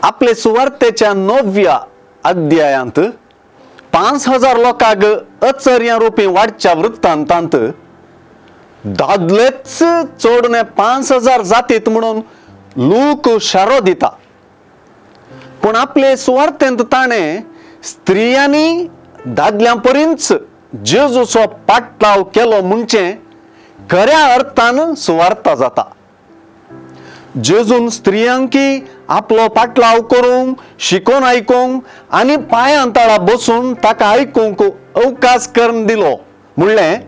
आपले सुवार्तेच्या 9व्या अध्यायांत 5000 लोकांक अचर्या रुपी वाडच्या वृत्तांतांत दादलेच चोडणे 5000 जातीत म्हणून लूक शारो दिता. पूण आपले सुवार्तेंत ताणें स्त्रियांनी दादल्यां परींच जेजूचो पाटलाव केलो म्हणचे खऱ्या अर्थान सुवार्ता जाता. जेजून स्त्रियांकी आपलो पाटलाव करूंक, शिकोवन आयकूंक आनी पांयां तळा बसून ताका आयकूंक अवकाश करून दिलो म्हणलें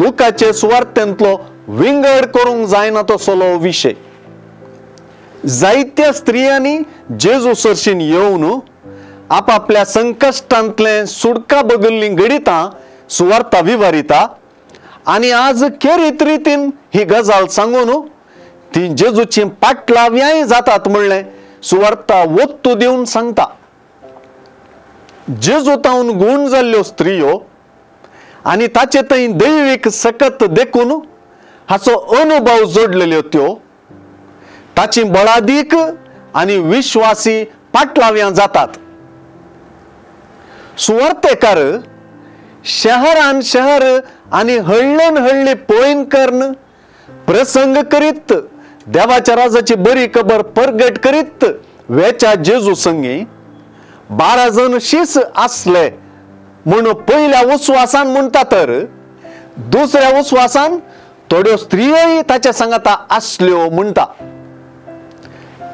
लुकाचे सुवार्तेंतलो विंगड करूंक जायना तसलो विशय. जायत्या स्त्रियांनी जेजू सरशीन येवन आपापल्या संकश्टांतलें सुडका बगल्लीं घडितां सुवार्ता विवरिता आनी आज खेरीत रितीन ही गजाल सांगून ती जेजूची पाटलाव्यांय जातात म्हणलें सुवार्ता वत्तू दिवन सांगता. जेजू तावन गूण जाल्ल्यो स्त्रियो आनी ताचे थंय दैवीक सकत देखून हाचो अनुभव जोडलेल्यो त्यो ताची बळादीक आनी विश्वासी पाटलाव्यां जातात. सुवार्तेकार शहरान शहर आनी हळ्ळेन हळ्ळी पळयन करून प्रसंग करीत देवाच्या राजाची बरी खबर परगट करीत वेच्या जेजू संगी 12 जण शीस आसले म्हूण पयल्या उस्वासान म्हणटा तर दुसऱ्या उस्वासान थोड्यो स्त्रियोय ताच्या सांगाता आसल्यो म्हणटा.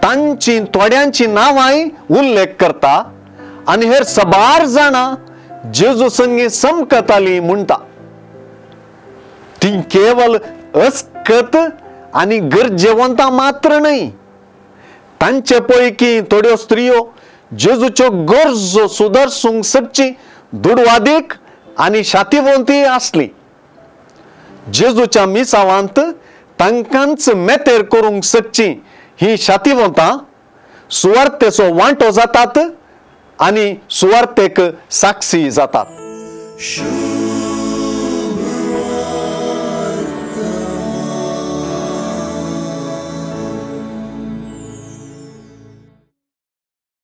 तांची थोड्यांची नांवांय उल्लेख करता आनी हेर सबार जाणां जेजू संगी समकताली म्हणटा. ती केवल अस्कत आनी गरजेवंतां मात्र न्हय, तांचे पैकी थोड्यो स्त्रियो जेजूच्यो गरजो सुदरसूंक सकची दुडवादीक आनी शातीवंती आसली. जेजूच्या मिसावांत तांकांच मेतेर करूंक सकची ही शातीवंतां सुवार्तेचो वांटो जातात आनी सुवार्तेक साक्षी जातात.